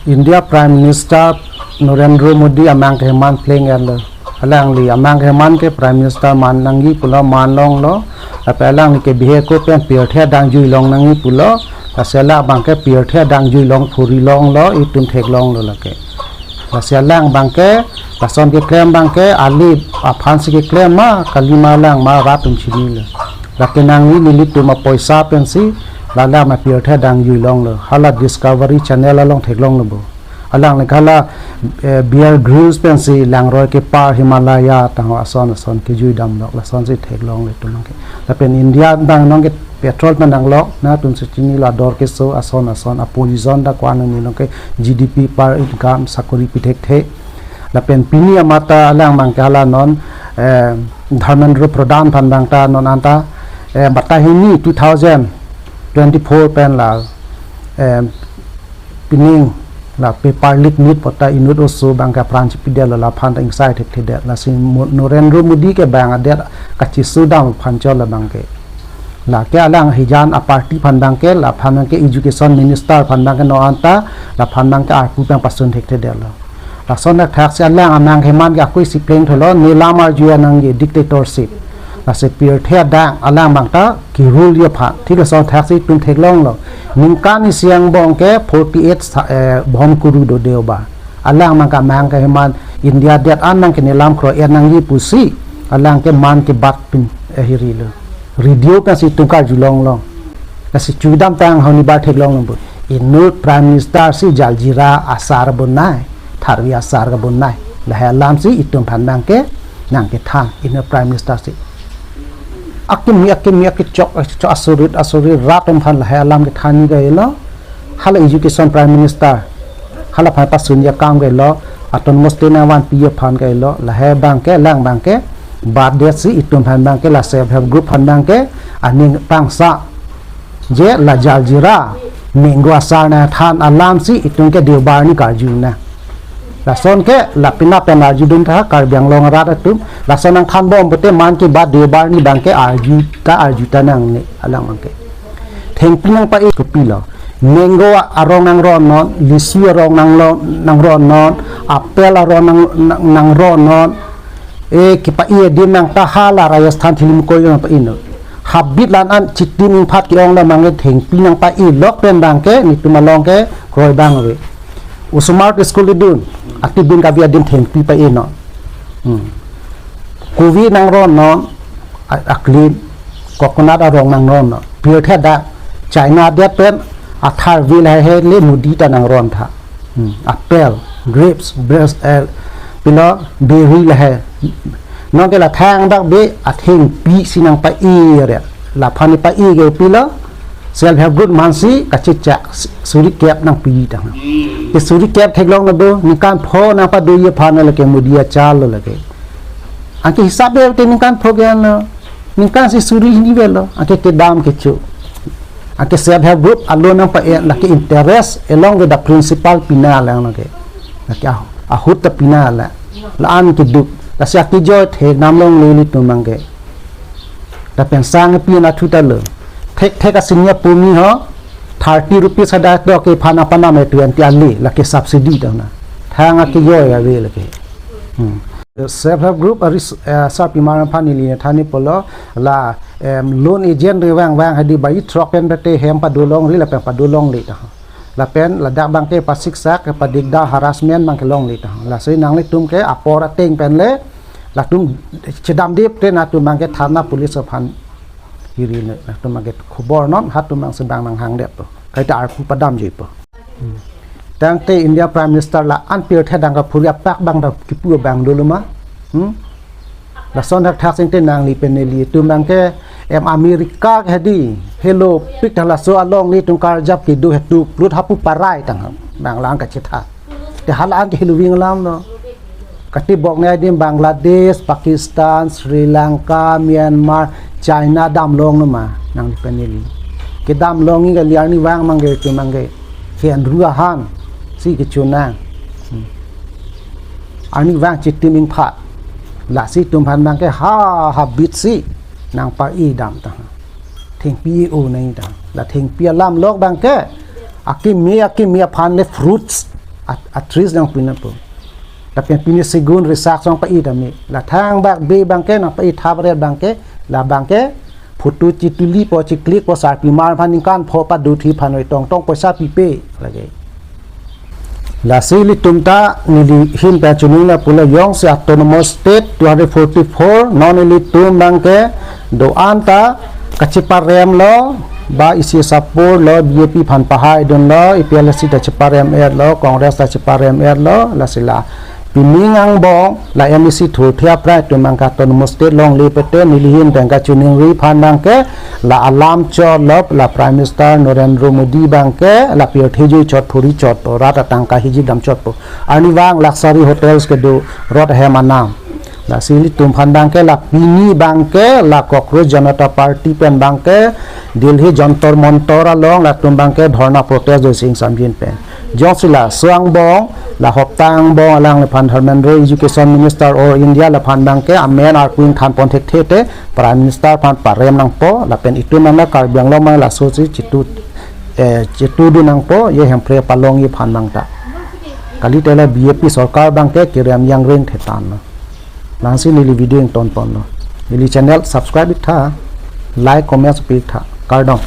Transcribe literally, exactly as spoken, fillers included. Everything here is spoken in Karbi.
India Prime Minister Narendra Modi amang ke heman pleng erlo. Alangli amang ke heman ke Prime Minister man nangji pulo man longlo. Lapen alangli ke bihe ko pen pirthe adang jui long nangji pulo. Lasi alang abang ke pirthe adang jui long phuri longlo, itum theklonglo lake. Lasi alang abang ke, lason keklem abang ke, ali aphan si keklem ma, kali ma alang ma rat atum chinilo. Lake nangli nelitum apoisa pensi, la alang ma pirthe adang jui longlo. Hala Discovery Channel along theklonglo bo. Alangli ke hala, eh, Bear Grylls pensi langroi kepar Himalaya tangho ason ason kejui damlok, lasonsi theklonglo itum abang ke. Lapen India abang nong ke petrol pen nanglok, nangtum si chinilo ador keso ason ason, a poison dak ko-an nong ke G D P per income sakori pi thekthe. Lapen pini amat ta alang abang ke hala non, eh, Dharmendra Pradhan aphan abang ta non anta, eh, batai hini two thousand twenty-four pen la, eh, pining la paper leak nit pu ta inut oso abang ke apran chipidetlo, laphan ta ingsai thekthedet. Lasi Mo-, Narendra Modi ke abang adet kachisu dam aphan chot la abang ke. Lake alang hijan a party aphan abang ke, laphan abang ke education minister aphan abang ke non anta, laphan abang ke arpu pen pasun thekthedetlo. Lason thakthak si alang amang heman ke akui si pleng tholo, nelam arju nangji dictatorship. Lasi pirthe adang alang abang ta kirul yo aphan. Thik lason thak si itum theklonglo. Ningkan isi angbong ke forty-eight sa-, eh, bom kuru do deo ba. Alang abang ke amang ke heman India adet an abang ke nelam kroi-et nangji pusi. Alang ke Mann Ki Baat pen, eh, hirilo. Radio pensi itum karjulong long. Lasi chudam tang honi bar theklonglo bo. Inut Prime Minister si jaljira asar bonai, tharvi asar ke bonai. Lahei alam si itum aphan abang ke nangkethan, inut Prime Minister si. Akimi, akimi, akichok, akichok, asurit, asurit, rat atum aphan lahei alam kethan ni kailo. Hala education Prime Minister. Hala aphan pasun ya kam kailo. Autonomous state nangvanpi aphan kailo. Lahei abang ke, alang abang ke. Badet si itum aphan abang ke la self help group aphan abang ke. Aning pangsa. Je la jaljira, mango asar nangthan alam si itum ke Deobar ni karju nang. Lason ke la pina pen arjudun tha Karbi Anglong arat atum. Lason nangthan bom pute Mann Ki Baat Deobar ni abang ke arju ta arju ta nangne alang abang ke. Thengpi nangpa-e kopilo. Mango arong nangronnon, lisu arong nanglo-, nangronnon, apple arong nang, nang, nangronnon. E kipa-e adim nang ta hala Rajasthan thili muko yo nangpa-e non. Habit la-an chitim ingphat ke-ong la abang ke thengpi nangpa-e lok pen abang ke netum along ke kroi abang ave. Osomar ke school idun, atibin kabi adim thengpi pa-e non. Hmm. Kovi nangronnon, a-, aklin, coconut arong nangronnon. Pirthe adang, China adet pen, atharve lahei le Modi ta nangron tha. Hmm. Apple, grapes, bres-, eh, pilo, berry lahei. Non ke la thang dak be, athengpi si nangpa-e re. Laphan pa-e ke pilo, self help group mansi kachechak suri kep nangpi tang. Ke suri kep theklonglo bo, ningkan pho nangpado ye aphan lake Modi achal lo lake. Anke hisap be te ningkan pho ke ano, ningkan si suri hini avelo, anke kedam kecho. Anke self help group alone nangpa-e lake interest along with the principal pina lang lake. Lake ah-, ahut ta pina la. La-an keduk. Lasi akejoi the namlong lili tumang ke. Lapen sang pi na thu ta lo. Thek thek a senior pumi ho, thirty rupees ada to ke phana phana me twenty ali, lake subsidy ta na. Thang akejoi ave lake. Hmm. Self help group aris, eh, sarpimar aphan neli than ni pulo la, em, loan agent revang vang hadi bai throk pen pete hem padolongri lapen padolongle ta. Lapen ladak abang ke pasiksak, padigda, harassment abang ke longle ta. Lasi nanglitum ke apor ateng pen le, latum chedam dip te natum abang ke thana police aphan hiri ne, latum abang ke khobor non, hatum abang sedang nanghang det po. Kaita arpu padamji po. Hmm. Tangte India Prime Minister la-an pirthe adang kaphuri apak abang ta kipu abang dolo ma. Hmm? Lason thakthak sing te nangli pen neli tum abang ke em America ke hadi helopik ta laso along nelitum karjap kedo hetu plut hapu parai tang abang lang kachetha. Te hala-an ke heloving alam lo. Katibok ne adim Bangladesh, Pakistan, Sri Lanka, Myanmar, China damlong no ma nangli pen neli. Kedamlong nge kali arnivang abang ke tum abang ke. Ke anru ahan si kechonang. Hmm. Arnivang chitim ingphat. Lasi tum aphan abang ke ha habit si nangpa-e dam ta. Thengpi o nai ta. La thengpi alam lok abang ke. Akimi akimi aphan le fruits. At, atris nangpi nangpo. Tapi pini segun resak song pa-i tame. La thangbak be abangke nangpa-i thap ret abangke, la abangke photo chituli po chiklik po sarpimar aphan ningkan pho paduthi aphan oi tongtong poisa pipe lake. Lasi ilitum ta neli ahin pen choningri pulo jongsi autonomous state two hundred forty-four non ilitum abangke do-an ta kacheparemlo, ba isi sapor lo, B J P aphan pahai dunlo, A P H L C ta cheparem-etlo, Congress ta cheparem-etlo, lasi la pining angbong la M A C thurthia prai atum abangke autonomous state longle pete neli ahin pen kachoningri aphan abangke la alam chotlo, la Prime Minister Narendra Modi abangke la pirthe jui chot, phuri chot, rat atangka hiji dam chotpo. Arnivang luxury hotels kedo, rot ahem anam. Lasi ilitum aphan abangke la pini abangke la Cockroach Janata Party pen abangke Delhi Jantar Mantar along latum abangke dhorna protest do sing samjin pen. Jongsi laso angbong, la hopta angbong alangliphan Dharmendra Education Minister or India laphan abangke amen arpin thanpon thekthe te Prime Minister aphan parem nangpo, lapen itum nana Karbi Anglong abang lasosi chitu, eh, chitudun nangpo, je Hemprek palongji aphan abang ta. Kalite la B J P sorkar abangke kerem jangring thetan lo. Lasi neli video ingtonponlo. Neli channel subscribe iktha, like, comment pi iktha. Kardom.